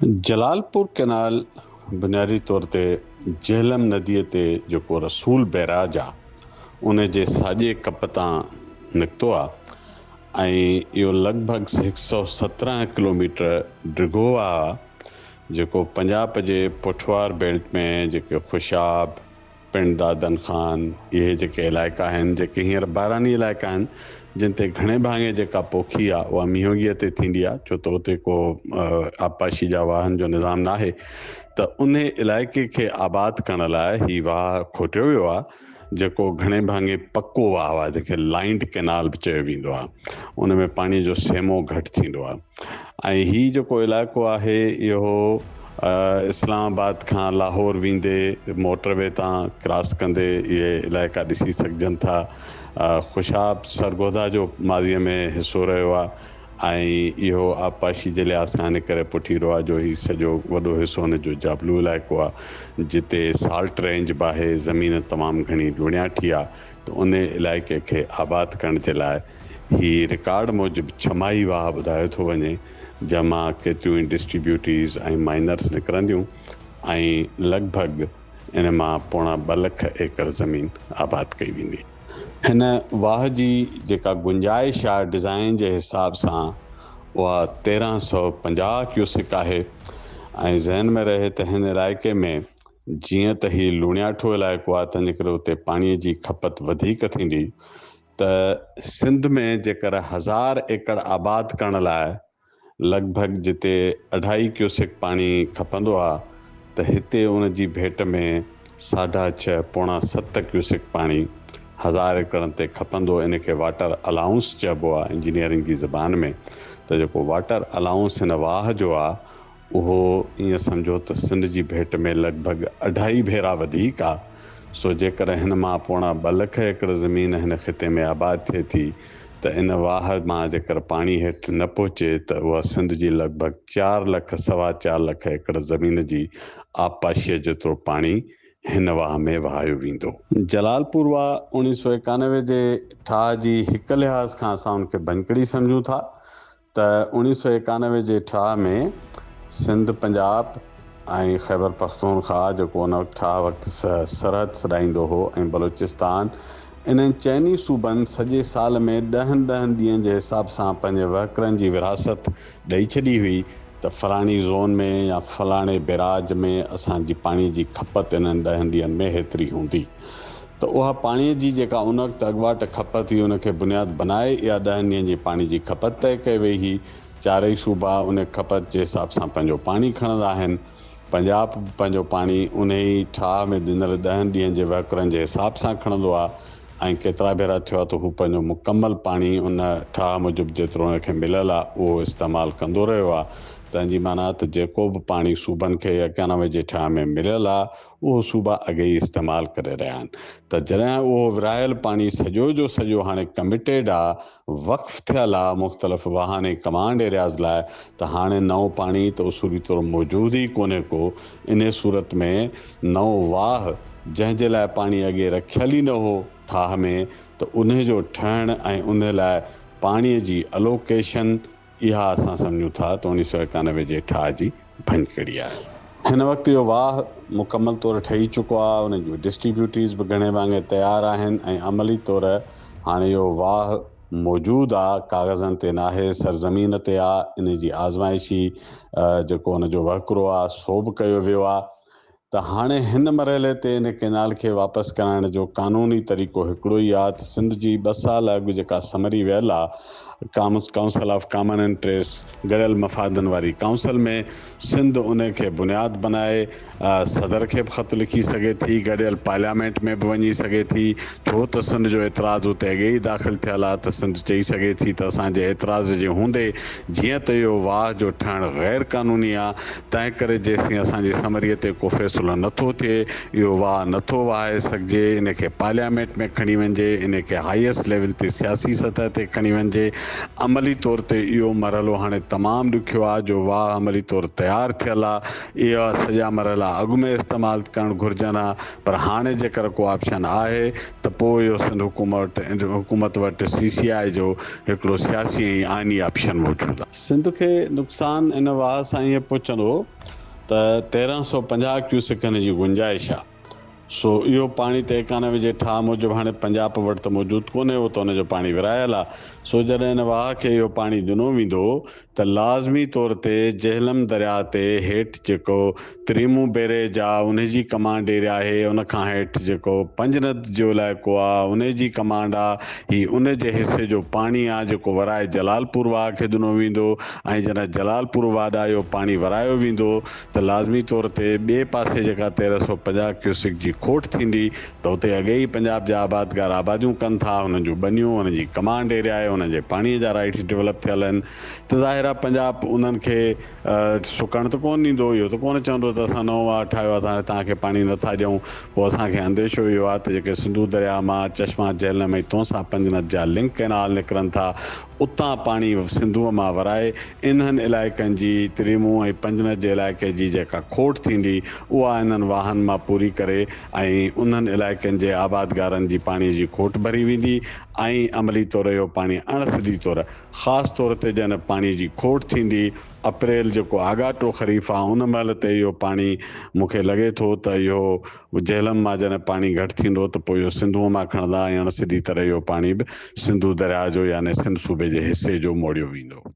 Jalalpur canal بنيادي طور تي جهلم نديء تي جيڪو رسول بئراج آ ان جي ساڄي ڪپ تان نڪتو آ ۽ اهو لڳ ڀڳ هڪ سئو 17 ڪلوميٽر ڊگهو واهه آ جيڪو پنجاب جي پوٺوار بيلٽ ۾ جيڪي خوشاب، پنڊ دادن خان، اهي جيڪي علائقا آهن، جيڪي هينئر باراني علائقا آهن، جن تي گهڻي ڀاڱي جيڪا پوکي آهي، اها مينهوڳيء تي ٿيندي آهي، ڇو ته اتي ڪو آبپاشي جا واهن جو نظام ناهي ته انهي علائقي کي آباد ڪرڻ لاء هي واهه کوٽيو ويو آهي، جيڪو گهڻي ڀاڱي پڪو واهه آهي، جنهن کي لائينڊ ڪئنال به چيو ويندو آهي. ان ۾ پاڻيء جو سيمو گهٽ ٿيندو آهي. ۽ هي جيڪو علائقو آهي اهو اسلام آباد کان لاهور ويندي موٽر وي تان ڪراس ڪندي اهي علائقا ڏسي سگهجن ٿا. خوشاب سرگوڌا جو ماضي ۾ حصو رهيو آهي ۽ اهو آبپاشي جي لحاظ کان ان ڪري پٺيرو آهي جو هي سڄو وڏو حصو ان جو جابلو علائقو آهي جتي سالٽ رينج به آهي زمين تمام گهڻي لوڻياٺي آهي ته ان علائقي کي آباد ڪرڻ جي لاء هي رڪارڊ موجب ڇماهي واهه ٻڌايو ٿو وڃي، جنهن مان ڪيتريون ئي ڊسٽريبيوٽريز ۽ مائنرز نڪرنديون ۽ لڳ ڀڳ ان مان پوڻا ٻه لک ايڪڙ زمين آباد ڪئي ويندي. هن واهه جي جيڪا گنجائش آهي ڊزائين جي حساب سان اها 1350 ڪيوسڪ آهي ۽ ذهن ۾ رهي ته هن علائقي ۾ جيئن ته هي لوڻياٺو علائقو آهي تنهنجي ڪري اتي پاڻي جي کپت وڌيڪ ٿيندي ته سنڌ ۾ جيڪر هزار ايڪڙ آباد ڪرڻ لاء لڳ ڀڳ جتي اڍائي ڪيوسڪ پاڻي کپندو آ ته هتي ان جي ڀيٽ ۾ ساڍا ڇهه پوڻا ست ڪيوسڪ پاڻي هزار ايڪڙن تي کپندو ان کي واٽر الائونس چئبو آ انجنيئرنگ جي زبان ۾ ته جيڪو واٽر الائونس هن واهه جو آ اهو ائين سمجهو ته سنڌ جي ڀيٽ ۾ لڳ ڀڳ اڍائي ڀيرا وڌيڪ آ، سو جيڪڏهن هن مان پوڻا ٻه لک ايڪڙ زمين هن خطي ۾ آباد ٿئي ٿي ته ان واهه مان جيڪر پاڻي هيٺ نه پهچي ته اها سنڌ جي لڳ ڀڳ چار لک سوا چار لک ايڪڙ زمين جي آبپاشيء جيترو پاڻي هن واهه ۾ وهايو ويندو. جلالپور واهه اوڻيهه سو ايڪانوي جي ٺاهه جي هڪ لحاظ کان اسان ان کي ڀڃڪڙي سمجهون ٿا ته اوڻيهه سو ايڪانوي جي ٺاهه ۾ سنڌ، پنجاب ۽ خيبر پختونخواهه جيڪو ان وقت ٺاهه وقت سرحد سڏائيندو هو ۽ بلوچستان انهن چئني صوبن سڄي سال ۾ ڏهن ڏهن ڏينهن جي حساب سان پنهنجي وهڪرن جي ورهاست ڏئي ڇڏي هئي ته فلاڻي زون ۾ يا فلاڻي بيراج ۾ اسان جي پاڻي جي کپت انهن ڏهن ڏينهن ۾ هيتري هوندي. ته اها پاڻيء جي جيڪا ان وقت اڳواٽ کپت هئي ان کي بنياد بنائي اها ڏهن ڏينهن جي پاڻي جي کپت طئي ڪئي وئي هئي. چارئي صوبا ان کپت جي حساب سان پنهنجو پاڻي کڻندا آهن. پنجاب به پنهنجو پاڻي انهي ٺاهه ۾ ڏنل ڏهن ڏينهن جي وهڪرن جي حساب سان کڻندو آهي ۽ ڪيترا ڀيرا ٿيو آهي ته هو پنهنجو مڪمل پاڻي ان ٺاهه موجب جيترو ان کي مليل آهي اهو استعمال ڪندو رهيو آهي. تنهن جي معنيٰ ته جيڪو به پاڻي صوبن کي 91 جي ٺاهه ۾ مليل آهي اهو صوبا اڳي ئي استعمال ڪري رهيا آهن ته جڏهن اهو ورهايل پاڻي سڄو جو سڄو هاڻي ڪميٽيڊ آ، وقف ٿيل آ مختلف واهن ۽ ڪمانڊ ايرياز لاء ته هاڻي نئون پاڻي ته اصولي طور موجود ئي ڪونهي ڪو، انهي صورت ۾ نئون واهه جنهن جي لاء پاڻي اڳي رکيل ئي نه هو ٺاهه ۾ ته انهي جو ٺهڻ ۽ انهي لاء پاڻي جي الوڪيشن اها اسان سمجهون ٿا ته اوڻيهه سو ايڪانوي جي ٺاهه جي ڀڃڪڙي آهي. هن وقت اهو واهه مڪمل طور ٺهي چڪو آهي، ان جون ڊسٽريبيوٽريز به گهڻي ڀاڱي تيار آهن ۽ عملي طور هاڻي اهو واهه موجود آهي، ڪاغذن تي ناهي، سرزمين تي آهي، ان جي آزمائشي جيڪو ان جو وهڪرو آهي سو به ڪيو ويو آهي. ته هاڻي هن مرحلي تي ان ڪئنال کي واپس ڪرائڻ جو قانوني طريقو هڪڙو ئي آ ته سنڌ جي ٻه سال اڳ جيڪا سمري ويل آ ڪائونسل آف ڪامن انٽريسٽ گڏيل مفادن واري ڪائونسل ۾ سنڌ ان کي بنياد بنائي صدر کي به خط لکي سگهي ٿي گڏيل پارليامينٽ ۾ به وڃي سگهي ٿي ڇو ته سنڌ جو اعتراض اتي اڳي ئي داخل ٿيل آ ته سنڌ چئي سگهي ٿي ته اسان جي اعتراض جي هوندي جيئن ته اهو واهه جو ٺهڻ غير قانوني آ، تنهن ڪري جيسين اسان جي سمريء تي ڪو فيصلو نه ٿو ٿئي، اهو واهه نه ٿو وهائي سگهجي، ان کي پارليامينٽ ۾ کڻي وڃجي، ان کي هائيسٽ ليول تي سياسي سطح تي کڻي وڃجي. عملي طور تي اهو مرحلو هاڻي تمام ڏکيو آ جو واهه عملي طور تيار ٿيل آ. اها سڄا مرحلا اڳ ۾ استعمال ڪرڻ گهرجن ها پر هاڻي جيڪر ڪو آپشن آهي ته پوء اهو سنڌ حڪومت وٽ سي سي آء جو هڪڙو سياسي ۽ آئيني آپشن موجود آ. سنڌ کي نقصان ان واهه سان ائين پهچندو ته 1350 ڪيوسڪن جي گنجائش آ. سو اهو پاڻي ته 91 جي ٺاهه موجب هاڻي پنجاب وٽ ته موجود ڪونهي، اهو ته ان جو پاڻي ورهايل آ. سو جڏهن ان واهه کي اهو پاڻي ڏنو ويندو ته لازمي طور تي جهلم درياء تي هيٺ جيڪو تريمون بيريج آ انهي جي ڪمانڊ ايريا آهي، ان کان هيٺ جيڪو پنجند جو علائقو آ انهي جي ڪمانڊ آ، هي ان جي حصي جو پاڻي آ جيڪو ورائي جلالپور واهه کي ڏنو ويندو ۽ جڏهن جلالپور واهه ڏانهن اهو پاڻي ورايو ويندو ته لازمي طور تي ٻئي پاسي جيڪا 1350 ڪيوسڪ جي کوٽ ٿيندي ته اتي اڳي ئي پنجاب جا آبادگار آباديون ڪن ٿا، انهن جون ٻنيون، انهن جي ڪمانڊ ايريا آهي، انهن جي پاڻي جا رائيٽس ڊولپ ٿيل آهن ته ظاهر آهي پنجاب انهن کي سڪڻ ته ڪونه ڏيندو، اهو ته ڪونه چوندو ته اسان نئون واهه ٺاهيو آهي ته هاڻي توهان کي پاڻي نه ٿا ڏيون، پوء اسان کي انديشو اهو آهي ته جيڪي سنڌو درياء مان چشما جهلم ۽ تونسا پنجند جا لنڪ ڪئنال نڪرن ٿا اتان پاڻي سنڌوء مان ورائي انهن علائقن جي تريمون ۽ پنجند جي علائقي جي جيڪا کوٽ ٿيندي اها انهن واهن مان پوري ڪري ۽ انهن علائقن جي آبادگارن جي پاڻي جي کوٽ ڀري ويندي ۽ عملي طور اهو پاڻي اڻ سڌي طور خاص طور تي جڏهن پاڻي جي کوٽ ٿيندي اپريل جيڪو آڳاٽو خريف آ ان مهل تي اهو پاڻي مون کي لڳي ٿو ته اهو جهلم مان جڏهن پاڻي گهٽ ٿيندو ته پوء اهو سنڌوء مان کڻندا ۽ اڻ سڌي طرح اهو پاڻي به سنڌو درياء جو يعني سنڌ صوبي جي حصي جو موڙيو ويندو.